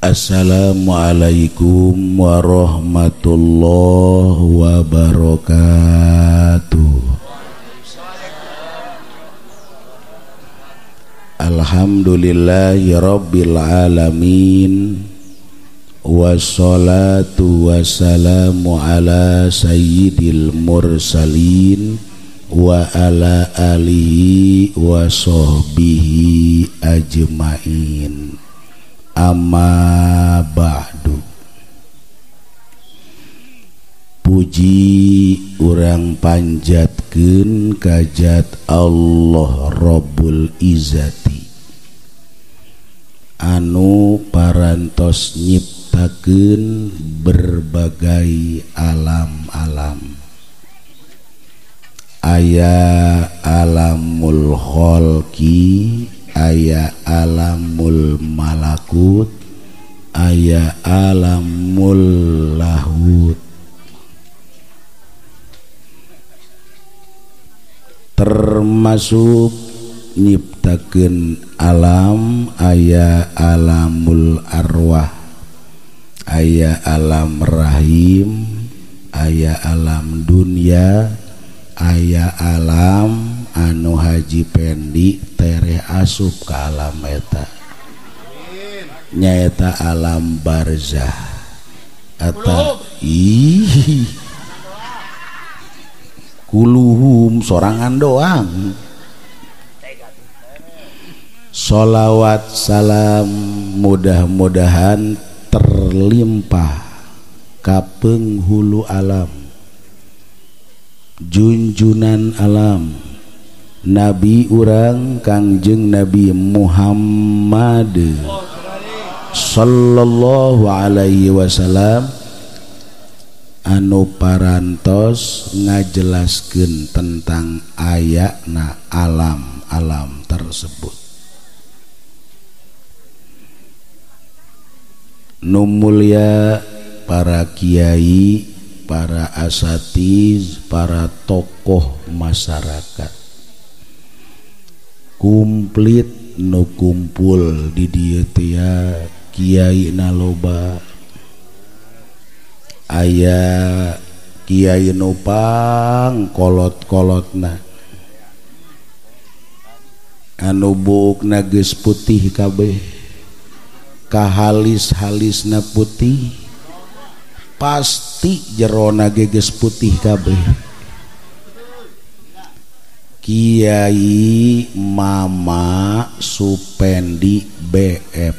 Assalamualaikum warahmatullahi wabarakatuh. Alhamdulillahi rabbil alamin. Wassalatu wassalamu ala sayyidil mursalin wa ala alihi wa sahbihi ajmain. Amma ba'du. Puji urang panjatkeun kajat Allah Rabbul Izzati anu parantos nyiptakeun berbagai alam-alam. Aya alamul kholqi, aya alamul malakut, aya alamul lahut. Termasuk nyiptakeun alam aya alamul arwah, aya alam rahim, aya alam dunia, aya alam anu Haji Pendi tereh asup ka alam eta, nyaeta alam barzah. Eta ih kuluhum sorangan doang. Sholawat salam mudah-mudahan terlimpah ka penghulu alam, junjunan alam, Nabi urang Kangjeng Nabi Muhammad sallallahu alaihi wasallam anu parantos ngajelaskeun tentang ayana alam-alam tersebut. Nu mulia para kiai, para asatiz, para tokoh masyarakat komplit nu kumpul di dieu teh kiai na loba, aya kiai nu pang kolot-kolotna anu buukna geus putih kabeh, kahalis-halisna putih, pasti jerona ge geus putih kabeh. Kiai Mama Supendi BF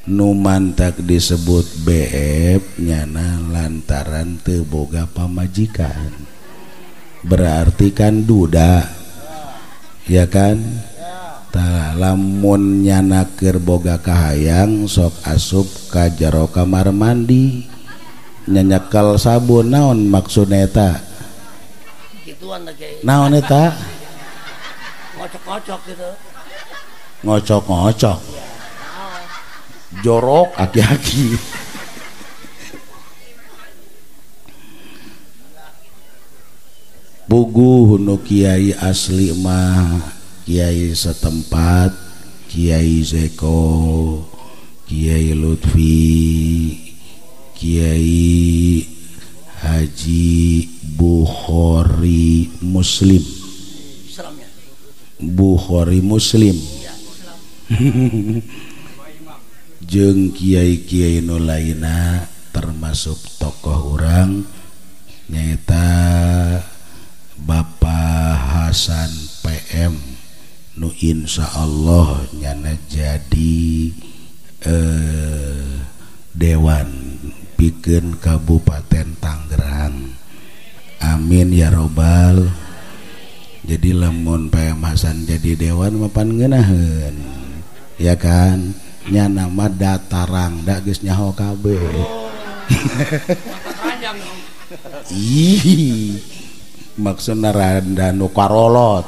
nu mantak disebut BF nyana lantaran teu boga pamajikan, berarti kan duda, ya kan? Tah lamun nyana keur boga kahayang sok asup ka jero kamar mandi nyanyekel sabun, naon maksudna eta? Naon eta? Ngocok-ngocok gitu. Ngocok-ngocok. Jorok aki-aki. Puguh nu kiai asli mah kiai setempat, Kiai Zeko, Kiai Lutfi, Kiai Haji Bukhari Muslim, Bukhari Muslim, jeung kiai-kiai nu lainna termasuk tokoh urang nyaeta Bapak Hasan PM nu insyaallah nyana jadi dewan pikeun Kabupaten Tangerang. Amin ya robbal. Jadi lamun PM Hasan jadi dewan mapan ngeunaheun, ya kan? Nyana mah datarang da geus nyaho kabeh. Ih, maksudna randa nu karolot.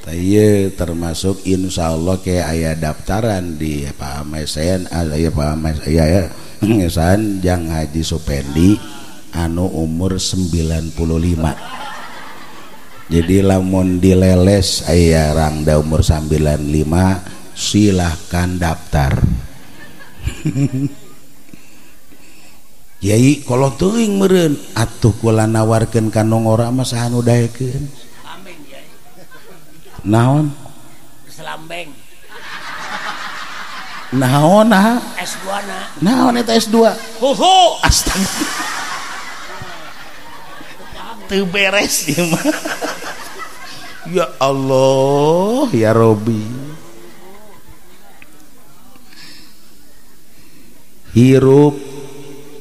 Ieu termasuk insyaallah kayak aya daftaran di Pak Amesen, aya Pak Ames, aya ya ngesan jang Haji Supendi anu umur 95. Jadi lamun dileles aya rangda umur 95 Silahkan daftar. Kiai kalau teuing meureun atuh kula nawarkeun ka nongora mah saha nu daekeun. Naon? Selambeng. Naon nah? S2 na. Naon eta S2? Huhu. Astaga. Teu beres ieu mah. Ya Allah, ya Robi. Hirup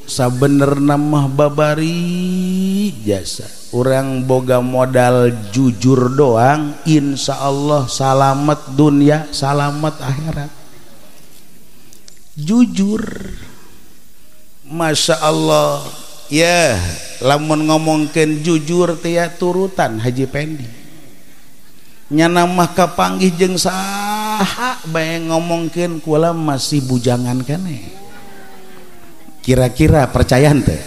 sabenerna mah babari jasa. Urang boga modal jujur doang, insya Allah salamet dunia, salamet akhirat. Jujur, Masya Allah. Ya, lamun ngomongkeun jujur teh turutan Haji Pendi. Nyana mah kapanggih jeung saha bae ngomongkeun kula masih bujangan keneh. Kira-kira percaya henteu?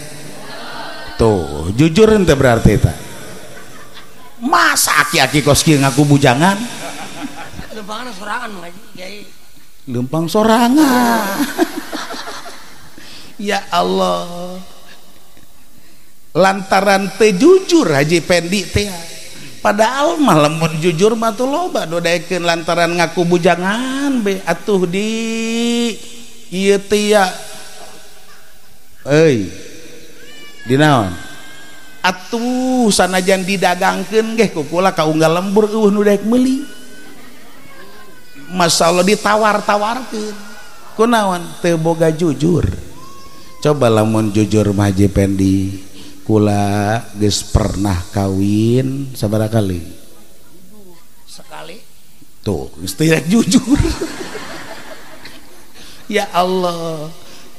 Tuh, jujur henteu berarti eta. Masa aki-aki kos kieu ngaku bujangan? Lempang sorangan ngaji, Kiai. Lempang sorangan. Ya Allah. Lantaran teu jujur Haji Pendi teh. Padahal mah lamun jujur mah tuh loba nu daekeun lantaran ngaku bujangan be atuh di ieu teh ya. Euy. Dinaon? Atuh sanajan didagangkeun geh ku kula ka unggal lembur eueuh nu daek meuli. Masyaallah ditawar-tawarkeun. Kunaon? Teu boga jujur. Coba lamun jujur mah Haji Pendi, kula geus pernah kawin sabaraha kali? Sekali. Tuh, geus teu jujur. Ya Allah.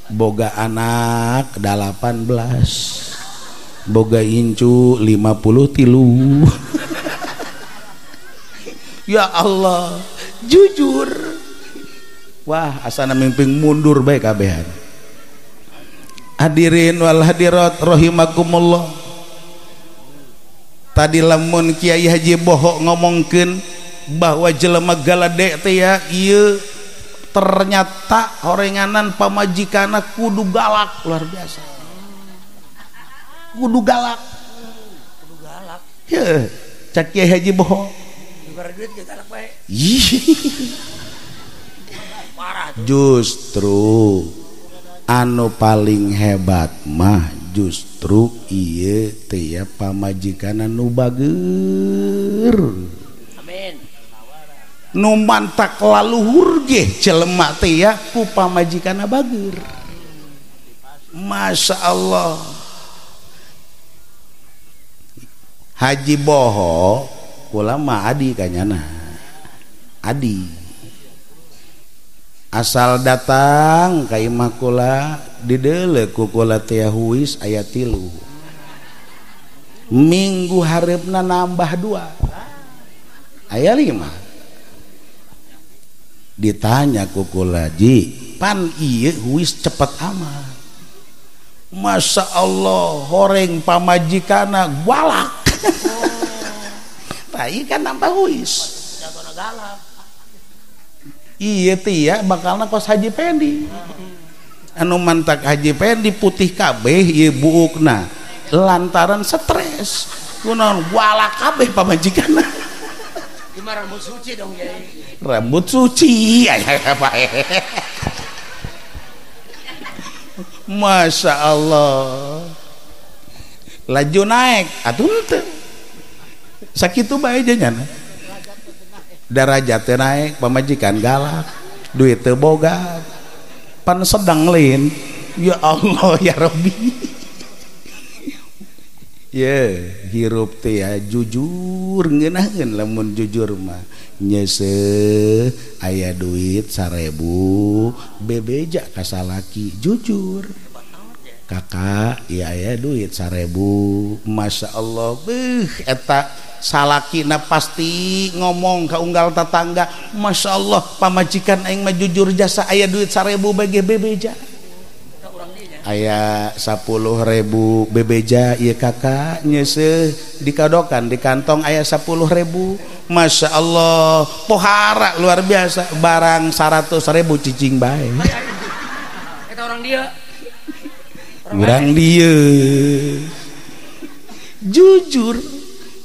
Boga anak 18, boga incu 53. Ya Allah, jujur. Wah, asana mimping mundur bae kabehan. Hadirin wal hadirat rahimakumullah. Tadi lamun Kiai Haji Bohok ngomongkeun bahwa jelema galade teh ya ieu ternyata horenganan pamajikana kudu galak luar biasa. Kudu galak. Kudu galak. Heuh, cak Kiai Haji Bohok. Dibere duit ge galak bae. Parah tuh. Justru anu paling hebat mah justru ieu teh ya pamajikana nu bager. Amin. Nu mantak laluhur ge jelema teh ya ku pamajikana bager. Masya Allah. Haji Boho kula mah adi kanyana. Adi. Asal datang ka imah kula dideuleu ku kula teh huis aya 3. Minggu hareupna nambah 2. Aya 5. Ditanya ku kula, "Ji, pan ieu huis cepet amat." Masya Allah, horeng pamajikana galak. Tah ieu kan nambah huis. Galak. Iya teh ya bakalna kos Haji Pendi. Anu mantak Haji Pendi putih kabeh ieu buukna lantaran stres. Kunaon galak kabeh pamajikanna. Gimana rambut suci dong, Kiai? Rambut suci aya bae. Masya Allah. Laju naik atuh henteu. Sakitu bae janyana. Darajat teh naik, pamajikan galak, duit teu boga, pan sedang lain. Ya Allah ya Rabbi. Ye, hirup teh ya jujur ngeunaheun lamun jujur mah. Nyeuseuh aya duit 1000 bebeja ka salaki jujur. Kakak, ya aya duit 1000. Masya Allah, beuh eta salakina pasti ngomong ka unggal tetangga, Masya Allah pamajikan aing mah jujur jasa aya duit 1000 bagi bebeja. Aya 10.000 bebeja ieu kakak nyeuseuh dikadokan di kantong aya 10.000. Masya Allah, pohara luar biasa, barang 100.000 cicing bae. Eta orang dia. Orang dia. Jujur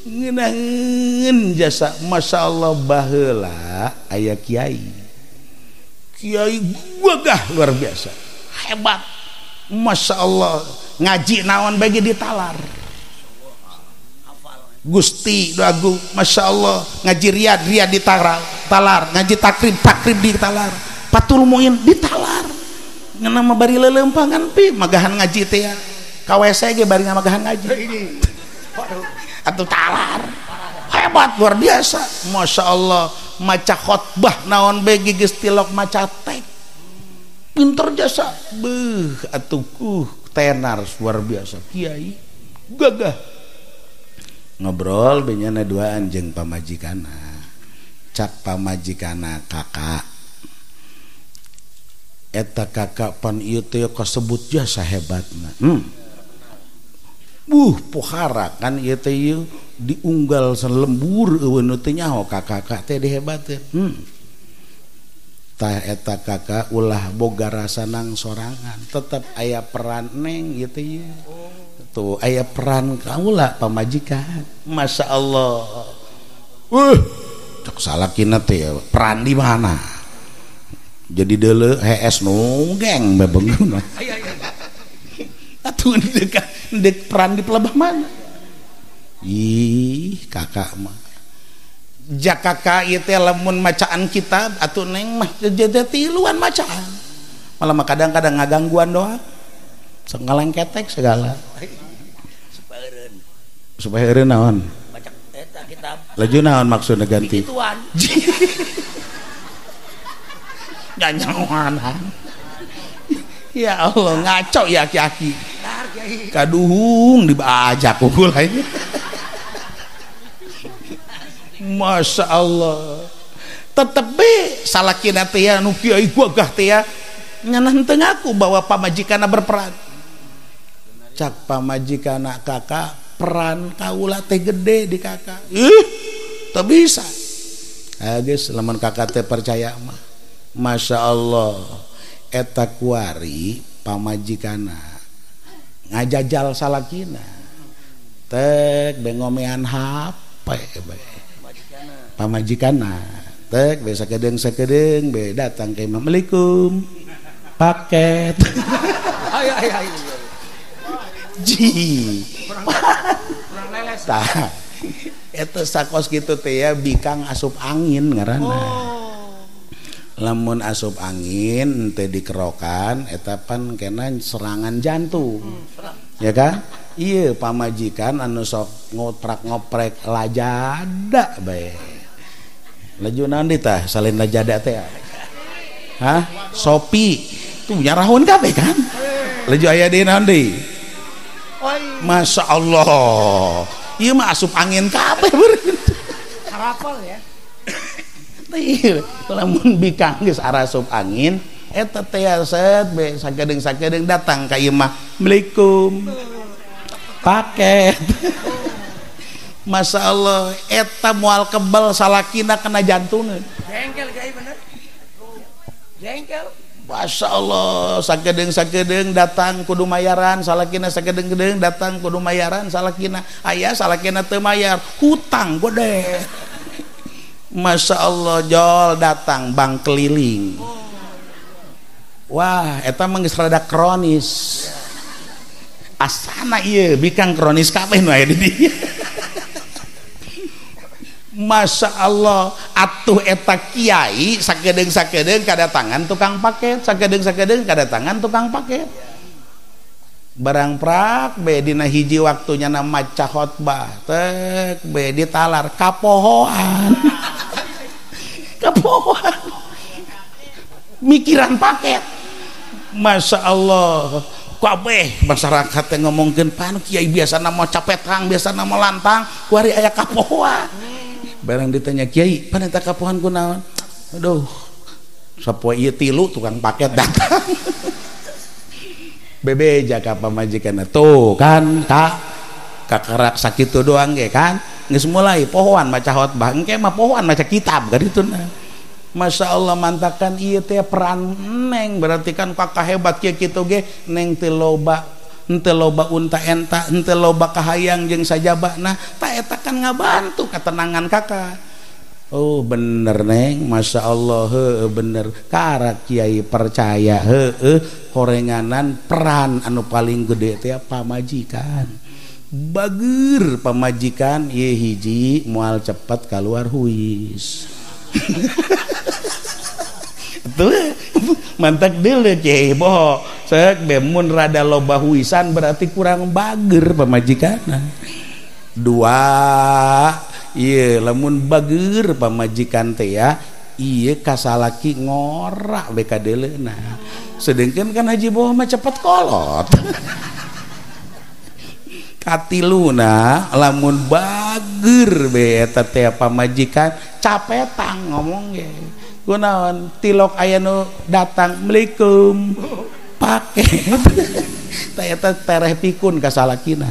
ngeunaheun jasa. Masya Allah, baheula aya kiai. Kiai gagah luar biasa, hebat. Masya Allah, ngaji naon bagi ditalar. Gusti doagu, Masya Allah, ngaji riad riad ditalar, talar, ngaji takrib takrib ditalar, patul muin ditalar. Ngeunah mah bari leuleumpangan pi magahan ngaji teh ya. Ka WC ge bari ngamagahan ngaji. Atuh talar. Hebat luar biasa. Masya Allah, maca khotbah naon bagi geus tilok maca tek. Pinter jasa, beuh atuh tenar luar biasa kiai gagah. Ngobrol benyana duaan jeung pamajikana. Cak pamajikana kakak, eta kakak pan ieu teh kasebut jasa hebatna. Pohara kan ieu teh ieu diunggal salembur eueun nu teu nyaho kakak teh dihebatkeun. Tah eta kakak ulah boga rasa nang sorangan, tetep aya peran neng gitu ya. Tuh aya peran kaula pamajikan. Masya Allah. Cek salakina teh peran di mana? Jadi deuleu hees nunggeng bebengeuna. Atuh ndek peran di pelebah mana? Ih, kakak mah jakaka ieu teh lamun macaan kitab atuh neng mah jadi tiluan macaan. Malah mah kadang-kadang ngagangguan doang. Sok ngalengketek segala. Supaya eureun naon? Baca eta kitab. Laju naon maksudna ganti? Gituan. Nyanyawan. Ya Allah, ngaco ya aki-aki. Kaduhung dibajak unggul aja. Masya Allah, tetep be salakina teh nu kiai gagah teh nyanah teu ngaku bahwa pamajikana berperan. Cak pamajikana kakak peran kaula teh gede di kakak. Ih, teu bisa. Geus lamun kakak teh percaya mah. Masya Allah, eta kuari pamajikana ngajajal salakina. Tek bengomean HP bae. Pamajikana tek be sakedeung-sakedeung be datang ke imam, Assalamualaikum paket. Ayo ayo ayo. Ji. Kurang leles. Tah. Eta sakos kitu teh ya bikang asup angin ngaranna. Oh. Lamun asup angin teh dikerokan eta pan kena serangan jantung. Ya kan? Iya pamajikan anu sok ngoprak-ngoprek lajada bae. Laju naon deui tah salin lajada teh? Hah? Sopi. Tuh nyarahun kabeh kan? Laju aya deui naon deui? Masya Allah. Ieu mah asup angin kabeh beureun. Harapal ya. Teh lamun bikang geus arasup angin eta teh set be sakedeung-sakedeung datang ka ieu mah. Assalamualaikum. Paket. Masya Allah, eta moal kebal salakina kena jantungan. Jengkel kiai bener. Jengkel. Masya Allah, sakedeung-sakedeung datang kudu mayaran salakina, sakedeung-kedeung datang kudu mayaran salakina. Aya salakina teu mayar, hutang gede. Masya Allah, jol datang bank keliling. Wah, eta mah geus rada kronis. Asana ieu bikang kronis kabeh nu aya di dieu. Masya Allah, atuh eta kiai sakedeung-sakedeung kadatangan tukang paket, sakedeung-sakedeung kadatangan tukang paket. Barang prak be dina hiji waktunya na maca khotbah, tek be ditalar kapohoan. Kapohoan. Mikiran paket. Masya Allah. Kabeh masyarakat yang ngomongkeun pan kiai biasa nama capetang, biasa nama lantang, kuari aya kapohoan. Barang ditanya kiai, pan eta kapohoan kunaon? Aduh, sapoe ieu tilu tukang paket datang. Bebeja ka pamajikanna tuh kan kak kakarak sakitu doang ge kan geus mulai pohoan maca khotbah engke mah pohoan maca kitab kadituna. Masya Allah mantakan ieu teh peran neng berarti kan kakak hebat kieu kitu ge neng teu loba henteu loba unta enta henteu loba kahayang jeung sajabana ta eta kan ngabantu ketenangan kakak. Oh bener neng, Masya Allah heueuh bener karak kiai percaya heueuh horenganan peran anu paling gede teh pamajikan. Bager pamajikan ieu hiji moal cepet kaluar huis. Tuh mantak deuleu kiai boho seuk bemun rada loba huisan berarti kurang bager pamajikanna. Dua iya lamun bager pamajikan teh ya iya kasalaki ngorak we kadeleuna sedengkeun kan Haji Boho mah cepet kolot. Katiluna lamun bager be eta teh pamajikan capetang ngomong ge kunaon tilok aya nu datang Assalamualaikum paket teh eta tereh pikun kasalakina.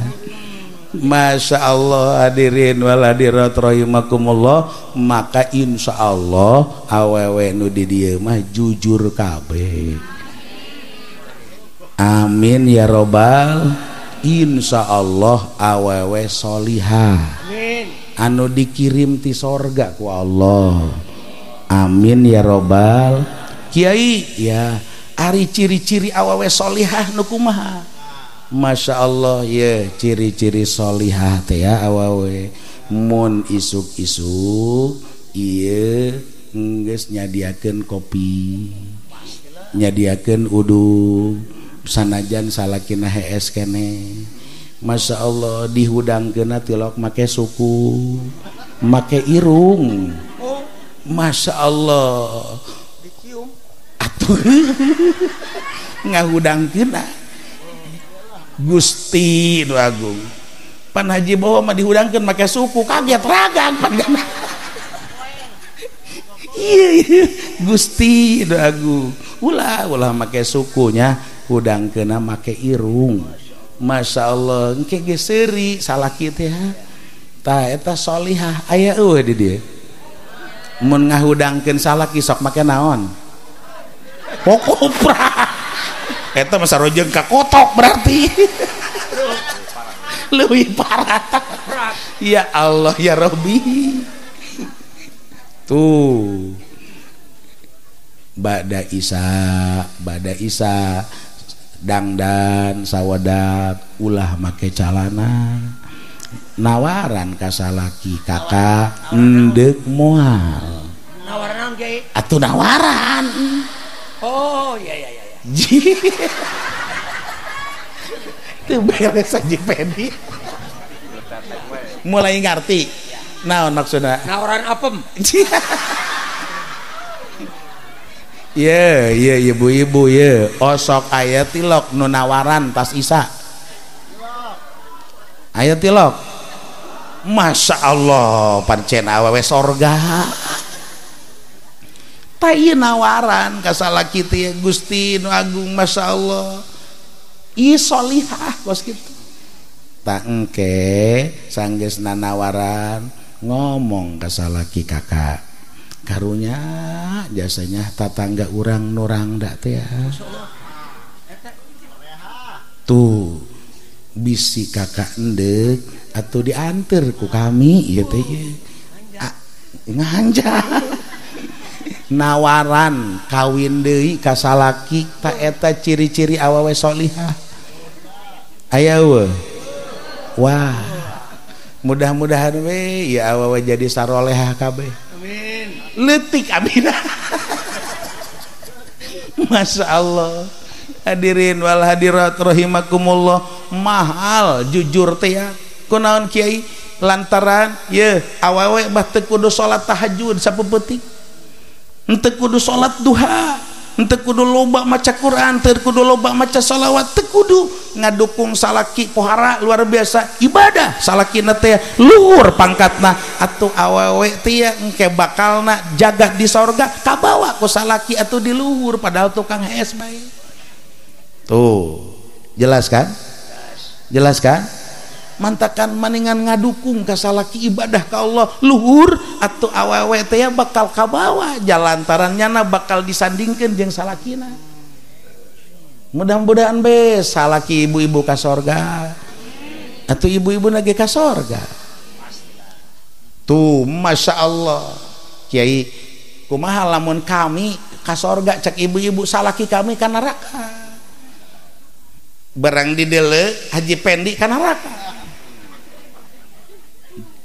Masya Allah hadirin wal hadirat rahimakumullah, maka insya Allah awewe nu di dieu mah jujur kabeh. Amin ya robbal. Insya Allah awewe solihah. Amin. Anu dikirim ti sorga ku Allah. Amin ya robbal. Kiai ya ari ciri-ciri awewe solihah nu kumaha? Masya Allah ya ciri-ciri solihah teh ya awewe mun isuk-isuk ieu geus nyadiakeun kopi nyadiakeun uduk sanajan salakina hees keneh. Masya Allah dihudangkeunna tilok make suku make irung. Masya Allah dicium atuh ngahudangkeunna Gusti nu agung pan Haji Boho mah dihudangkeun make suku kaget ragang pan iya Gusti nu agung ulah ulah make sukunya hudangkeunna make irung. Masya Allah engke ge seuri salaki teh tah eta solihah aya eueuh di dieu mun ngahudangkeun salaki sok make naon pokopra eta mah sarojeng ka kotok berarti leuwih parah. Ya Allah ya Rabbi. Tuh bada isa dangdan sawadak ulah make calana nawaran ka salaki kakak endek moal nawaran naon kiai atuh nawaran. Oh iya iya iya. Itu beres aja Pedi. Mulai ngerti. Naon maksudna? Nawaran apem. Ye, ye ibu-ibu ye, osok aya tilok nu nawaran tas isa. Aya tilok. Masya Allah, pancen awewe sorga. Ta ieu nawaran ka salaki teh Gusti nu agung Masya Allah. Ieu solihah kos kitu. Ta engke sanggeusna nawaran ngomong ka salaki kakak. Karunya jasanya tatangga urang nurangda teh ya. Tuh bisi kakak endek atau diantar ku kami ieu teh. Nganja. Nawaran kawin deui ka salaki ta eta ciri-ciri awewe solihah. Aya eueuh. Wah, mudah-mudahan we ya awewe jadi sarolehah kabeh. Amin. Leutik abina. Masya Allah. Hadirin wal hadirat rahimakumullah, mahal jujur teh ya. Kunaon kiai lantaran ye awewe bah teu kudu salat tahajud sapeupetik. Henteu kudu salat duha, henteu kudu loba maca Quran, teu kudu loba maca salawat, teu kudu ngadukung salaki pohara luar biasa ibadah salakina teh luhur pangkatna atuh awewe teh engke bakalna jaga di sorga kabawa ku salaki atuh di luhur padahal tukang hees bae. Tuh Jelas kan? Jelas kan? Mantakan maningan ngadukung ka salaki ibadah ka Allah luhur atau awewe teh bakal kabawa jalantaran nyana bakal disandingkeun jeung salakina. Mudah-mudahan be salaki ibu-ibu ka sorga atau ibu-ibu lagi ka sorga. Tuh Masya Allah Kiai kumaha lamun kami ka sorga cek ibu-ibu salaki kami ka neraka. Barang didele Haji Pendi ka neraka.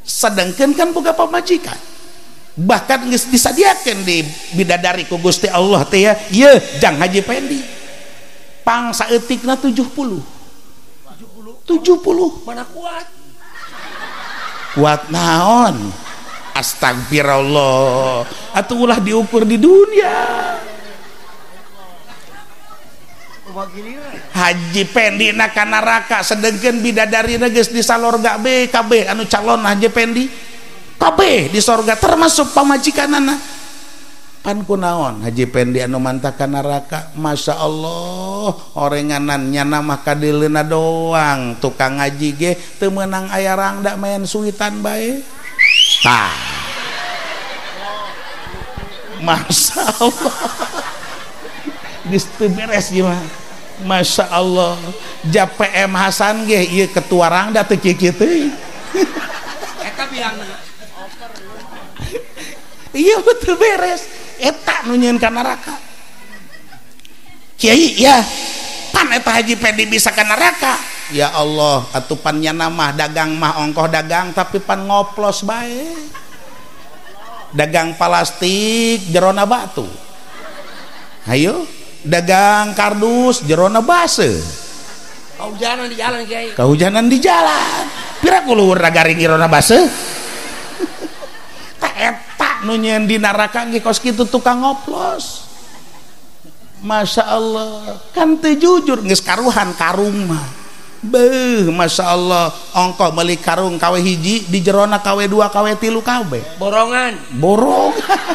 Sedangkan kan boga pamajikan bahkan geus disadiakeun di bidadari ku Gusti Allah teh ya ieu jang Haji Pendi pang saeutikna 70 70 mana kuat kuat naon astagfirullah atuh ulah diukur di dunia. Haji Pendi na ka neraka sedengkeun bidadarina geus di salorga be kabeh anu calon Haji Pendi kabeh di sorga termasuk pamajikanana. Pan kunaon Haji Pendi anu mantah ka neraka? Masya Allah orenganan nyana mah kadeuleuna doang tukang ngaji ge teu meunang aya rangda main suitan bae. Tah Masya Allah geus teu beres ieu mah. Masya Allah ja PM Hasan ge ieu ketua rangda teu kieu-kieu teuing. Eta biangna ieu teu beres eta nu nyieun ka neraka. Kiai ya pan eta Haji Pendi bisa ka neraka. Ya Allah atuh pan nyana mah dagang mah ongkoh dagang tapi pan ngoplos bae. Dagang plastik jerona batu. Hayo dagang kardus jerona base. Kahujanan di jalan Kiai. Kahujanan di jalan. Pira ku luhur garing jerona base. Tak eta nu nyieun di neraka ge kos kitu tukang ngoplos. Masya Allah kan teu jujur geus karuhan karung mah. Beuh Masya Allah ongkoh meuli karung kawe hiji di jerona kawe dua kawe tilu kawe. Borongan. Borongan.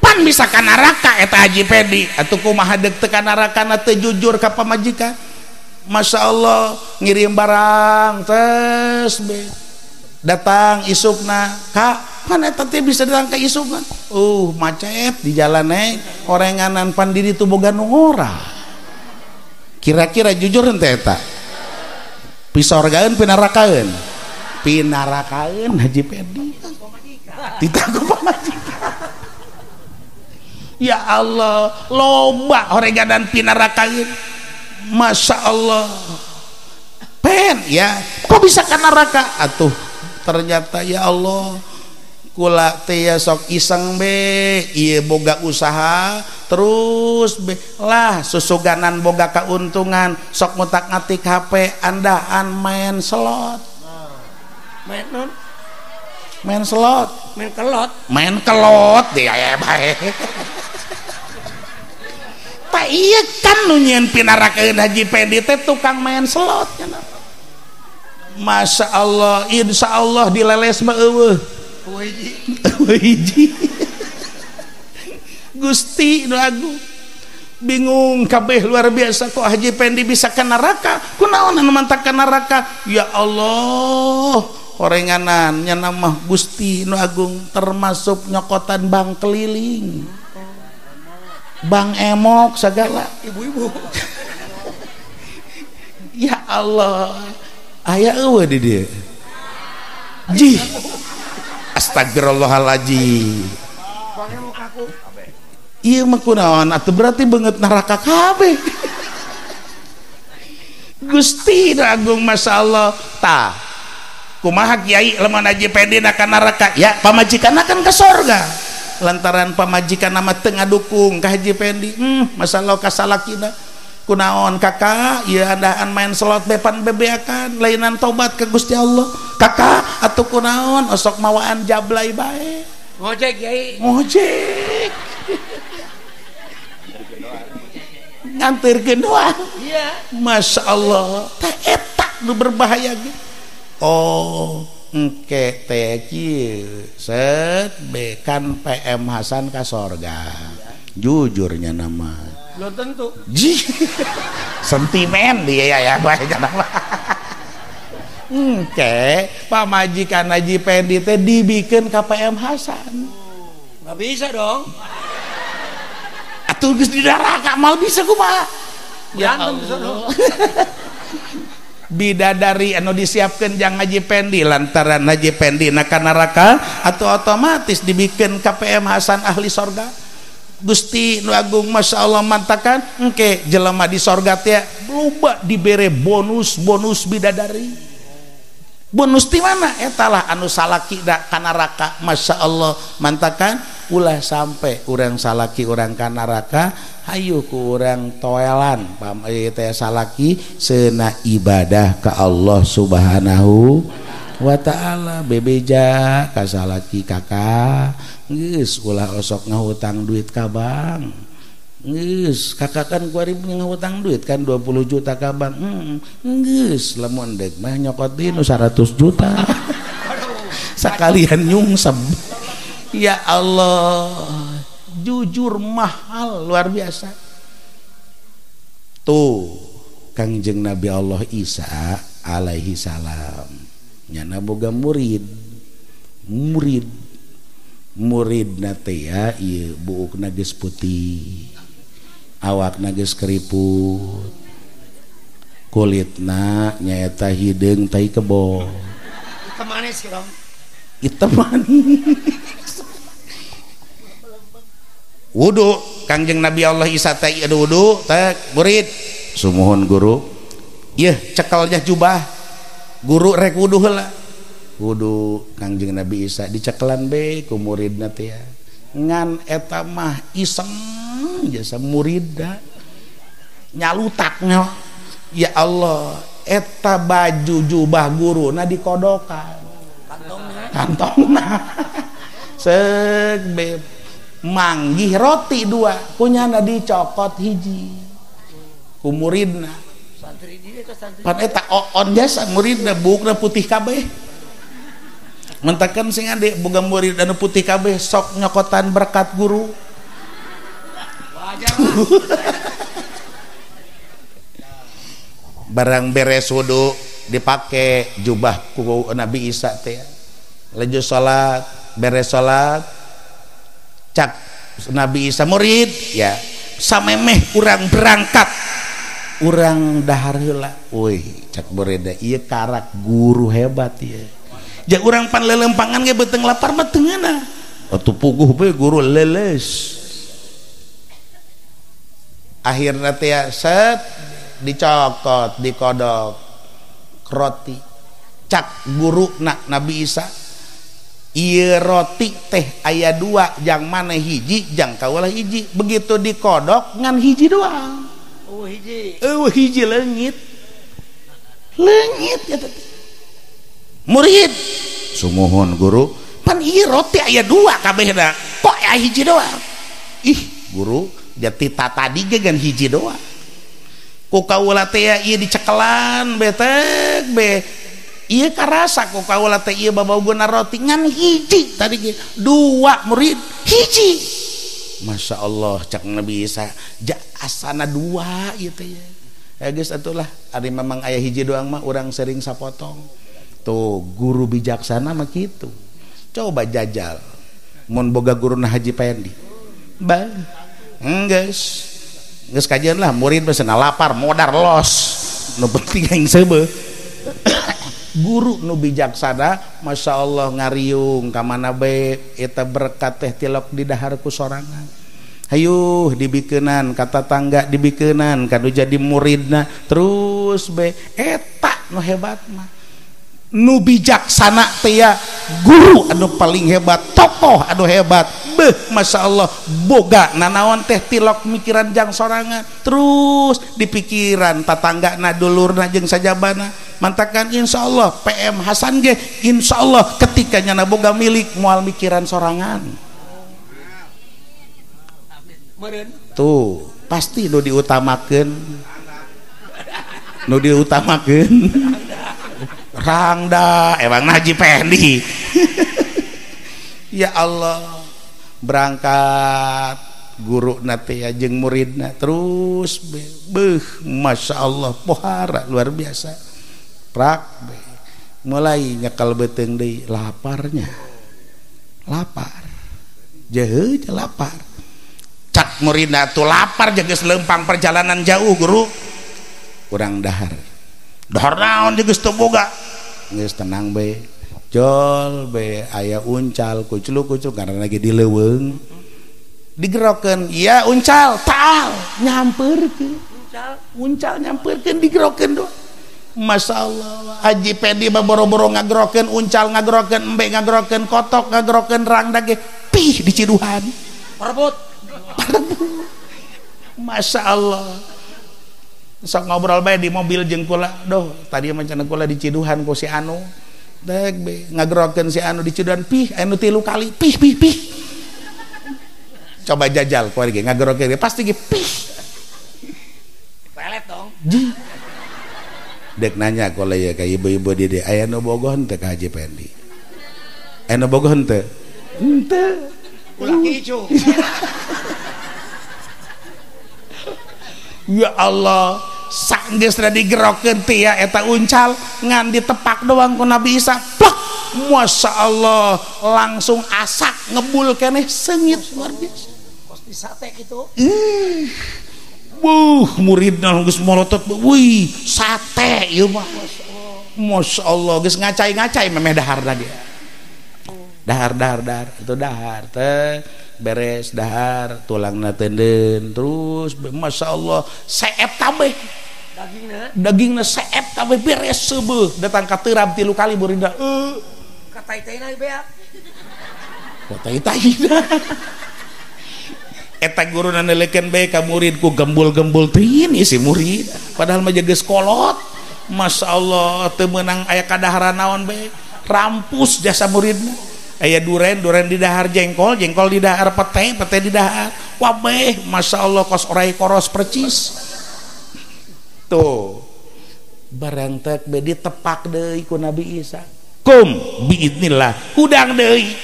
Pan bisa ka neraka eta Haji Pendi atuh kumaha deuk teu ka neraka teu jujur ka pamajikan. Masya Allah ngirim barang tes be datang isukna kak pan eta teh bisa datang ka isukna macet di jalan eh orenganan pan diri tu boga nu ngora. Kira-kira jujur henteu eta pisorgaeun pinarakaeun pinarakaeun Haji Pendi titah ku pamajikan. Ya Allah loba orenganan pinarakaeun. Masya Allah pen ya kok bisa ke neraka atuh ternyata ya Allah kula teh ya sok iseng be ieu boga usaha terus be lah susuganan boga keuntungan sok ngutak-ngatik HP andaan main slot main non main slot main kelot main kelot dia bae. Tak iya kan nu nyieun pinarakaeun Haji Pendi teh tukang main slot nya. Masya Allah insya Allah dileles mah eueuh eueuh hiji. Gusti nu agung bingung kabeh luar biasa kok Haji Pendi bisa ka neraka kunaon anu mantak ka neraka. Ya Allah orenganan nya mah Gusti nu agung termasuk nyokotan bank keliling Bang emok segala ibu-ibu. Ya Allah aya eueuh di dieu jih astagfirullahaladzim ieu mah kunaon atuh berarti beungeut neraka kabeh. Gusti agung Masya Allah tah kumaha kiai lamun Haji Pendi ka neraka ya pamajikan akan ke sorga lantaran pamajikan nama teu ngadukung ka Haji Pendi. Masalah kasalakina kunaon kakak ieu andaan main slot bepan bebeakan lainan tobat ke Gusti Allah kakak atuh kunaon osok mawaan jablay bae ngojek kiai ngojek nganterkeun doang. Iya Masya Allah tah eta nu berbahaya ge. Oh engke teh kieu set bekan PM Hasan ka sorga. Jujurnya nama. Belum tentu. Sentimen dia ya banyak nama. Engke pamajikan Haji Pendi teh dibikeun ka PM Hasan. Nggak bisa dong. Atuh geus di neraka mal bisa kumaha? Ya Allah. Bidadari anu disiapkeun jang Haji Pendi lantaran Haji Pendi na ka neraka atau otomatis dibikeun ka PM Hasan ahli sorga. Gusti nu agung Masya Allah mantakan engke jelema di sorga teh loba dibere bonus-bonus bidadari. Bonus di mana? Etalah anu salaki da ka neraka. Masya Allah mantakan ulah sampai urang salaki urang ka neraka, hayu ku urang toelan pam teh salaki seuna ibadah ka Allah Subhanahu wa ta'ala. Bebeja ka salaki kakak geus ulah osok ngahutang duit ka bank. Geus kakak kan kuari ngahutang duit kan 20 juta ka bank. Geus lamun deuk mah nyokot deui nu 100 juta. Sakalian nyungsep. Ya Allah, jujur mahal luar biasa. Tuh Kangjeng Nabi Allah Isa alaihi salam nyana boga murid. Murid muridna teh ya ieu buukna geus putih, awakna geus keriput, kulitna nyaeta hideung tai kebo. Hitam manis dong. Hitam manis. Wudu Kangjeng Nabi Allah Isa teh ieu wudu teh murid sumuhun guru. Ieu cekel jubah guru rek wudu heula. Wudu Kangjeng Nabi Isa dicekelan be ku muridna teh ya. Ngan eta mah iseng jasa muridna nyalutaknya. Ya Allah, eta baju jubah guruna dikodokan kantongna, kantongna. Sek be manggih roti dua kunyana dicokot hiji ku muridna. Santri dia ka santri pan eta oon jasa muridna buukna putih kabeh. Mentakan sing ade boga murid anu putih kabeh sok nyokotan berkat guru. Wajar. Barang beres wudu dipake jubah ku Nabi Isa teh. Laju salat, beres salat cak Nabi Isa murid ya samemeh urang berangkat urang dahar heula. Euy cak muridna ieu karak guru hebat ieu. Ja urang pan lelempangan ge beuteung lapar mah teu ngeunah. Atuh puguh bae guru leles. Akhirna teh set dicokot dikodok roti. Cak guru nak Nabi Isa ieu roti teh aya dua, jang maneh hiji jang kaula hiji. Begitu dikodok ngan hiji doang. Oh hiji. Eueuh hiji leungit. Leungit eta teh. Murid sumuhun guru pan ieu roti aya dua kabehna kok aya hiji doang. Ih guru jati tadi ge gan hiji doang. Ku kaula teh ieu dicekelan betek be ieu karasa ku kaula teh ieu babauguna roti ngan hiji tadi ge dua murid hiji. Masya Allah cak Nabi Isa ja asana dua ieu teh ya geus atulah ari memang aya hiji doang mah urang sering sapotong. Tuh guru bijaksana mah kitu. Coba jajal mun boga guruna Haji Pendi. Bah geus geus kajian lah murid mah cenah lapar modar los nu penting aing seubeuh. Guru nu bijaksana Masya Allah ngariung ka mana bae eta berkat teh tilok di dahar ku sorangan. Hayuh dibikeunan ka tatangga dibikeunan ka nu jadi muridna terus bae eta nu hebat mah. Nu bijaksana teh ya guru anu paling hebat, tokoh anu hebat. Beuh Masya Allah boga nanaon teh tilok mikiran jang sorangan terus dipikiran tatanggana dulurna jeung sajabana. Mantakan insya Allah PM Hasan ge insya Allah ketika nyana boga milik moal mikiran sorangan. Tuh pasti nu diutamakeun, nu diutamakeun Rangda emang Haji Pendi. Ya Allah berangkat Guru na teh jeung muridna terus beuh Masya Allah pohara luar biasa. Prak be. Mulai nyekal beuteung deui laparnya. Lapar. Jeuh lapar. Cak muridna tuh lapar jeung geus leumpang perjalanan jauh guru. Urang dahar. Dahar naon jeung geus teu boga. Geus tenang be. Jol be aya uncal kucluk-kucluk karena lagi di leuweung. Digerokeun, ya uncal, taal nyamperkeun. Uncal, uncal nyamperkeun digerokeun doang. Masya Allah, Haji Pedi mah boro-boro ngagerokeun, uncal ngagerokeun, embe ngagerokeun, kotok ngagerokeun, rangda ge pih diciduhan. Parebut. Parebut. Masya Allah. Sok ngobrol bae di mobil jeung kula. Doh, tadi mah cenah kula diciduhan ku si anu. Dek be ngagerokeun si anu diciduhan pih, anu 3 kali pih pih pih. Coba jajal keluarga ngagerokeun pasti ge pih. Pelet dong. Ji. Dek nanya kula ya ka ibu-ibu di dieu aya nu bogoh henteu ka Haji Pendi? Aya nu bogoh henteu? Henteu. Ulah kicu. Ya Allah, sanggeus digerokeun teh ya eta uncal ngan ditepak doang ku Nabi Isa. Plak. Masya Allah, langsung asak ngebul keneh sengit luar biasa. Kos di sate gitu. Ih. Buh, muridna geus molotot, wih, sate ieu mah. Masya Allah, geus ngacai-ngacai memeh dahar tadi. Dahar dahar dahar, itu dahar teh beres dahar, tulangna teunden terus Masya Allah, seep kabeh. Dagingna, dagingna seep kabeh beres seubeuh, datang ka terap 3 kali muridna. Katai-taina beak. Katai-taina. Eta guruna neulekeun bae ka murid ku gembul-gembul teuing si murid, padahal mah geus kolot. Masya Allah, teu meunang aya kadaharan naon bae, rampus jasa muridna. Aya duren, duren di dahar jengkol, jengkol di dahar pete, pete di dahar. Wabeh, Masya Allah kos orai koros percis. Tuh. Barang tek be ditepak deui ku Nabi Isa. Kum biidnillah, hudang deui.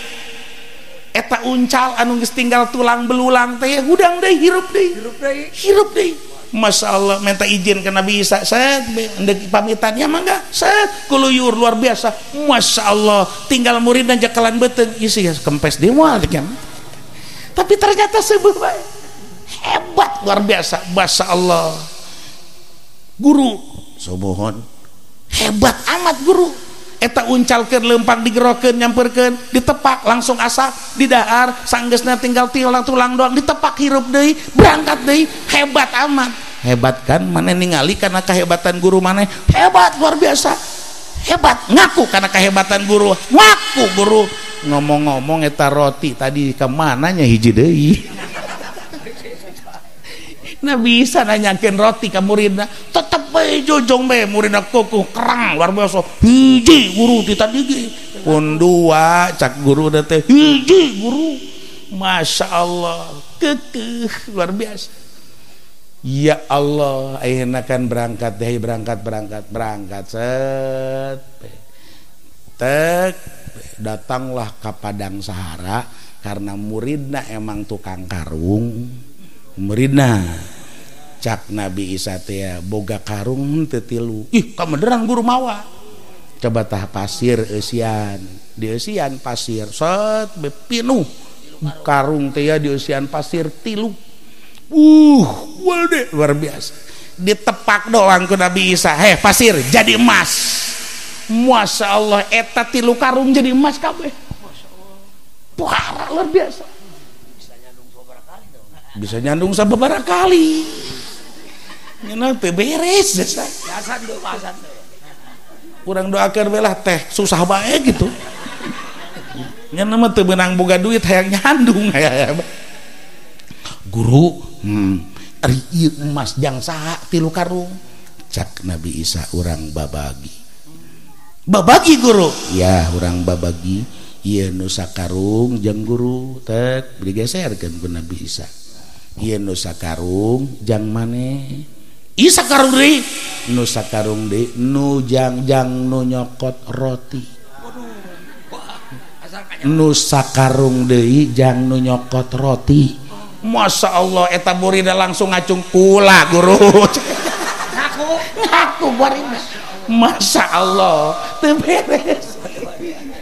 Eta uncal anu geus tinggal tulang belulang teh hudang deui hirup deui. Hirup deui. Hirup deui. Masya Allah minta izin ke Nabi Isa, set endek pamitan ya mangga, set kuluyur luar biasa. Masya Allah tinggal murid dan jakalan beuteung isi kempes deui moal kan. Tapi ternyata seubeuh bae. Hebat luar biasa, Masya Allah. Guru sobohon hebat amat guru. Eta uncalkeun leumpang digerokeun nyamperkeun ditepak langsung asak didahar sanggeusna tinggal tulang doang ditepak hirup deui berangkat deui hebat amat. Hebat kan maneh ningali karena kehebatan guru maneh hebat luar biasa. Hebat ngaku karena kehebatan guru, ngaku guru. Ngomong-ngomong eta roti tadi kemananya hiji deui. Nah bisa nanyakeun roti ka muridna tetep bae jojong bae muridna kukuh kerang luar biasa hiji guru ti tadi ge pun dua cak guru teh hiji guru. Masya Allah kekeh luar biasa. Ya Allah ayeuna kan berangkat deui berangkat berangkat berangkat set tek datanglah ka Padang Sahara karena muridna emang tukang karung. Muridna cak Nabi Isa teh boga karung teu tilu. Ih kamederan guru mawa. Coba tah pasir eusian, dieusian pasir set pinuh karung teh dieusian pasir 3. Walde luar biasa. Ditepak doang ku Nabi Isa, heh pasir jadi emas. Masya Allah eta 3 karung jadi emas kabeh. Wah luar biasa. Bisa nyandung sababaraha kali. Nyeuna teu beres jasa. Biasa deui pasan teh. Urang doakeun we lah teh susah bae gitu. Nyeuna mah teu beunang boga duit hayang nyandung. Guru, ari ieu emas jang saha 3 karung? Cak Nabi Isa urang babagi. Babagi guru. Ya urang babagi ieu nu sakarung jeung guru tek digeserkeun ku Nabi Isa. Ieu nu sakarung jang maneh. Ieu sakarung deui, nu sakarung deui nu jang-jang nu nyokot roti. Nu sakarung deui jang nu nyokot roti. Masya Allah eta murida langsung ngacung kula guru. Ngaku ngaku murida. Masya Allah teu beres.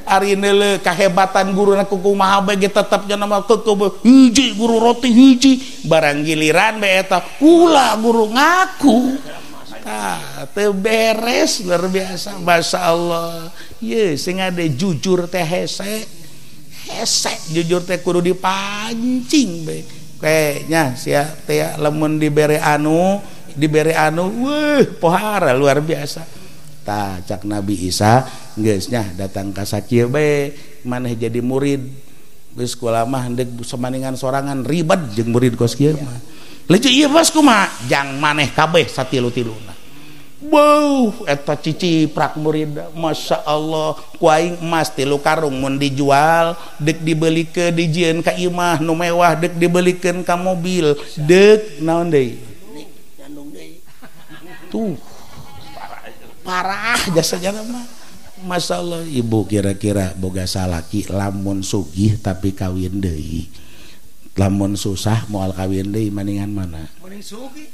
Ari neuleuh kahebatan guruna kumaha bae ge tetep nya mah keukeuh hiji guru roti hiji barang giliran bae eta kula guru ngaku. Tah teu beres luar biasa. Masya Allah. Ye sing ade jujur teh hese. Hese jujur teh kudu dipancing bae. Kayaknya sia teh lamun dibere anu weuh pohara luar biasa. Tah cak Nabi Isa geus nya datang ka sakieu bae maneh jadi murid geus kula mah deuk samaningan sorangan ribet jeung murid kos kieu mah. Leuceuk ieu bos kumaha jang maneh kabeh satilu-tiluna. Beuh eta ciciprak murid Masya Allah ku aing emas 3 karung mun dijual deuk dibelikeun dijieun ka imah nu mewah deuk dibelikeun ka mobil deuk naon deui tuh parah jasa jana mah. Masya Allah ibu kira-kira boga salaki lamun sugih tapi kawin deui lamun susah moal kawin deui maningan mana mending sugih.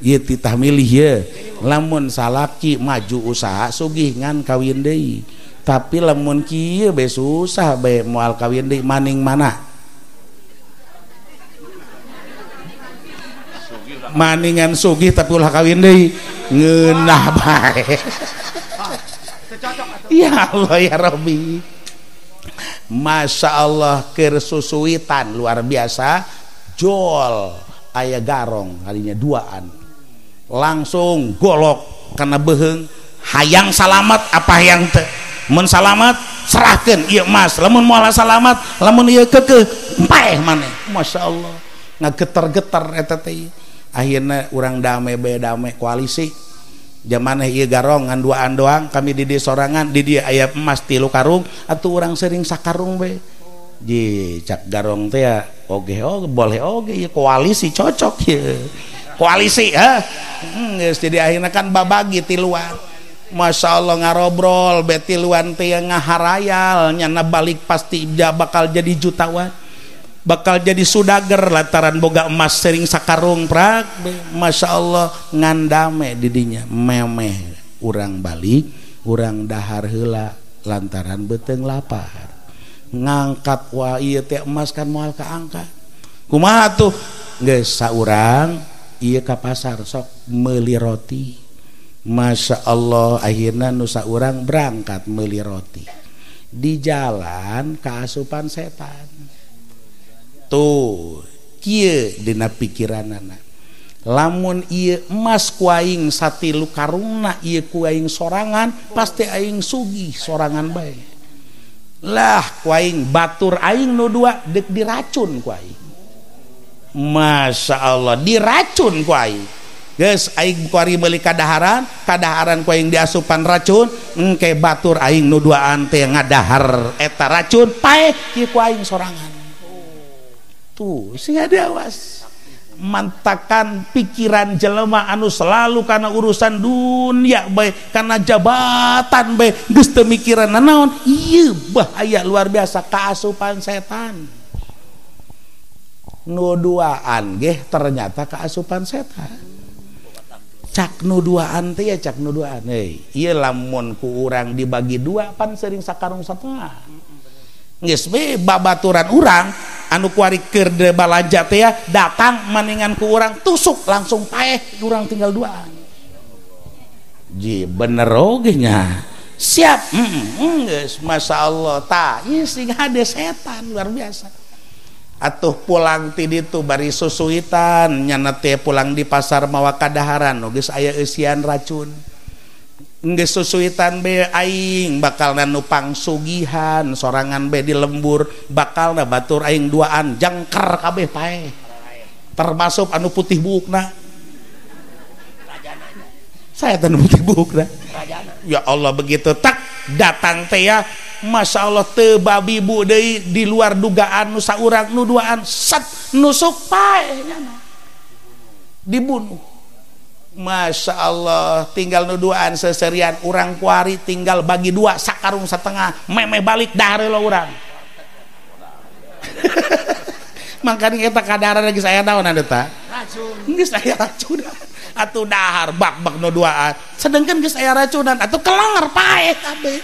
Ieu titah milih ye lamun salaki maju usaha sugih ngan kawin deui tapi lamun kieu bae susah bae moal kawin deui maning mana maningan sugih tapi ulah kawin deui ngeunah bae. Ya Allah ya Rabbi. Masya Allah keur susuitan luar biasa jol aya garong kalinya duaan langsung golok karena beheng hayang salamat apa hayang teu mun salamat serahkeun ieu emas lamun moal salamat lamun ieu keukeuh paeh maneh. Masya Allah ngageter-geter eta teh akhirna urang dame bae dame koalisi jamaneh ieu garong ngan duaan doang kami di dieu sorangan di dieu aya emas 3 karung atuh urang sering sakarung bae. Ji cak garong teh ya oge oge boleh oge ya koalisi cocok ya koalisi ha geus jadi akhirna kan babagi tiluan. Masya Allah ngarobrol be tiluan teh ngaharayal nyana balik pasti bakal jadi jutawan bakal jadi sudager lantaran boga emas sering sakarung prak. Masya Allah ngandame didinya memeh urang balik urang dahar heula lantaran beuteung lapar ngangkat wah ieu teh emas kan moal kaangkat kumaha tuh geus saurang ieu ka pasar sok meuli roti. Masya Allah akhirna nu saurang berangkat meuli roti di jalan kaasupan setan tuh kieu dina pikiranana lamun ieu emas ku aing satilu karungna ieu ku aing sorangan pasti aing sugih sorangan bae lah ku aing batur aing nu dua deuk diracun ku aing. Masya Allah diracun ku aing geus aing kuari meuli kadaharan kadaharan ku aing diasupan racun engke batur aing nu duaan teh ngadahar eta racun paeh kieu ku aing sorangan. Tuh sing awas mantakan pikiran jelema anu selalu karena urusan dunia bae karena jabatan bae geus teu mikiran nanaon ieu bahaya luar biasa kaasupan setan. Nu duaan geh ternyata kaasupan setan. Cak nu duaan teh ya cak nu duaan heuy ieu lamun ku urang dibagi dua pan sering sakarung satengah geus we babaturan urang anu kuari keur balanja teh ya datang maningan ku urang tusuk langsung paeh urang tinggal duaan. Ji bener oge nya siap geus Masya Allah tah ieu sing hade setan luar biasa. Atuh pulang ti ditu bari susuitan nyana teh pulang di pasar mawa kadaharan geus aya eusian racun geus susuitan be aing bakalna nu pangsugihan sorangan be di lembur bakalna batur aing duaan jangker kabeh paeh termasuk anu putih buukna saya teh putih buukna ya Allah begitu tak datang teh ya Masya Allah teu babi bu deui di luar dugaan nu saurang nu duaan set nusuk paeh nyana dibunuh. Masya Allah tinggal nu duaan seserian urang kuari tinggal bagi dua sakarung setengah meme balik dahar lo urang. Mangkana eta kadaran geus aya naon eta? Racun. Geus aya racunan. Atuh dahar bak-bak nu duaan. Sedengkeun geus aya racunan atuh kelar paeh kabeh.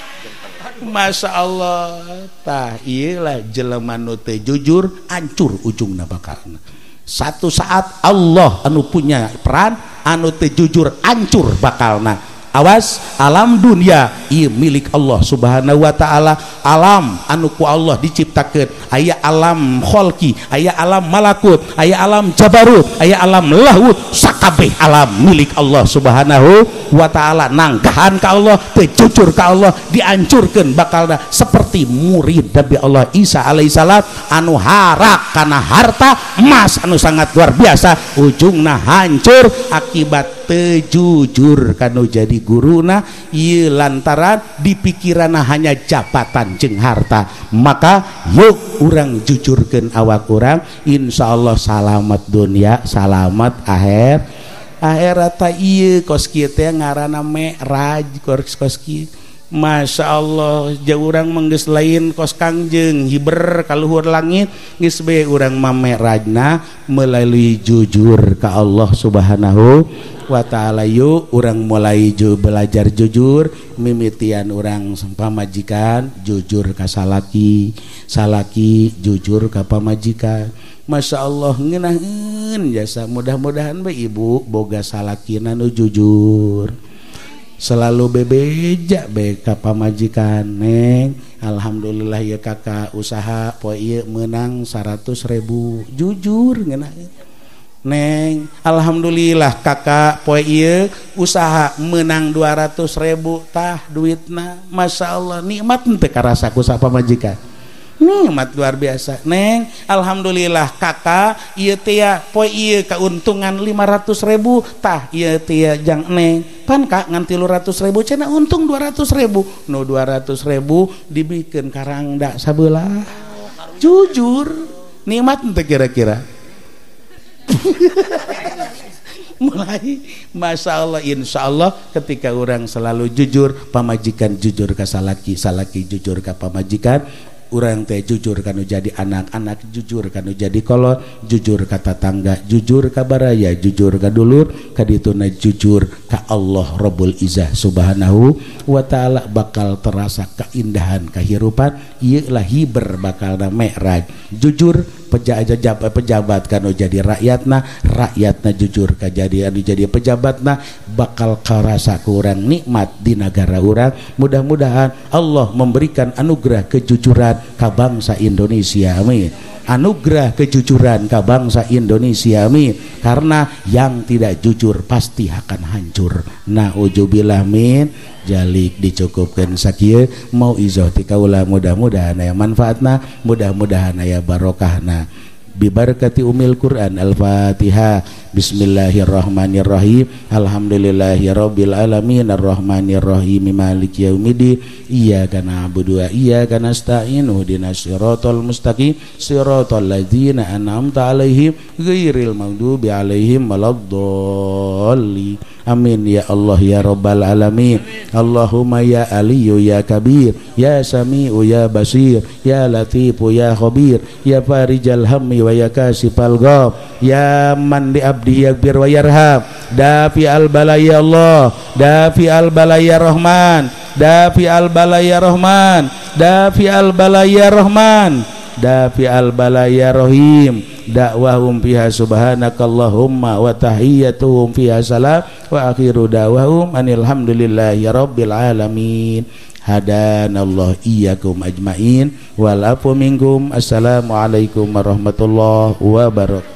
Masya Allah, tah ieu lah jelema nu teu jujur hancur ujungna bakalna. Satu saat Allah anu punya peran anu teu jujur hancur bakalna. Awas, alam dunia ieu milik Allah Subhanahu wa taala, alam anu ku Allah diciptakeun, aya alam kholqi, aya alam malakut, aya alam jabarut, aya alam lahut, sakabeh alam milik Allah Subhanahu wa taala. Nanggahan ka Allah, teu jujur ka Allah, dihancurkeun bakalna seperti murid Nabi Allah Isa alaihissalam anu harak kana harta emas anu sangat luar biasa, ujungna hancur akibat teu jujur kanu jadi guruna. Ieu lantaran dipikiranna hanya jabatan jeung harta. Maka yuk urang jujurkeun awak urang, insyaallah salamat dunia salamat akhir akhirat. Ieu kos kieu teh ngaranna mi'raj kos kieu. Masya Allah, jauh urang menggeus lain kos kangjeng hiber kaluhur langit, geus bae urang mah mi'rajna melalui jujur ka Allah Subhanahu wa taala. Yuk urang mulai belajar jujur, mimitian urang pamajikan jujur ka salaki, salaki jujur ka pamajikan. Masya Allah ngeunaheun jasa, mudah-mudahan bae ibu boga salakina nu jujur, selalu bebeja bae ka pamajikan. Neng, alhamdulillah ya kakak usaha poe ieu meunang 100.000, jujur ngeunaheun. Neng, alhamdulillah kakak poe ieu usaha menang 200.000, tah duitna. Masya Allah nikmat teu karasa ku pamajikan, nikmat luar biasa. Neng, alhamdulillah kakak ieu teh poe ieu kauntungan 500.000, tah ieu teh jang neng pan kak ngan 300.000 cenah untung 200.000, nu 200.000 dibikeun karangda sabelah. Jujur nikmat teu kira-kira? Mulai Masya Allah, insya Allah ketika orang selalu jujur, pamajikan jujur ka salaki, salaki jujur ka pamajikan, urang teh jujur kanu jadi anak-anak, jujur kanu jadi kolot, jujur ka tatangga, jujur ka baraya, jujur ka dulur, kadituna jujur ka Allah Rabbul Izzah Subhanahu wa taala, bakal terasa keindahan kehidupan. Ieu lah hiber bakalna mi'raj. Jujur pejabat kanu jadi rakyatna, rakyatna jujur ka jadi anu jadi pejabatna, bakal karasa kurang nikmat di negara urang. Mudah-mudahan Allah memberikan anugerah kejujuran ka bangsa Indonesia, amin. Anugerah kejujuran ka bangsa Indonesia, amin. Karena yang tidak jujur pasti akan hancur. Nauzubillah min jalik. Dicukupkan sakieu mau izoh ti kaula, mudah-mudahan aya manfaatna, mudah-mudahan aya barokahna. Bibarakati umil Quran. Al-Fatihah. Bismillahirrahmanirrahim. Alhamdulillahirabbil alamin arrahmanirrahim maliki yaumiddin. Iyyaka na'budu wa iyyaka nasta'in ihdinas siratal mustaqim siratal ladzina an'amta 'alaihim ghairil maghdubi 'alaihim waladdallin. Amin ya Allah ya rabbal alamin. Allahumma ya aliyu ya kabir ya sami'u ya basir ya latifu ya khabir ya farijal hammi wa ya kasifal gham ya man li abdi yaghfir wa yarham. Dafi al bala ya Allah, dafi al bala ya Rahman, dafi al bala ya Rahman, dafi al bala ya Rahman, dafi al bala ya Rahim. Dakwahum fiha subhanakallahumma wa tahiyyatuhum fiha salam wa akhiru da'wahum anil hamdulillahi rabbil alamin. Hadanallahu iyyakum ajmain wal afu minkum. Assalamualaikum warahmatullahi wabarakatuh.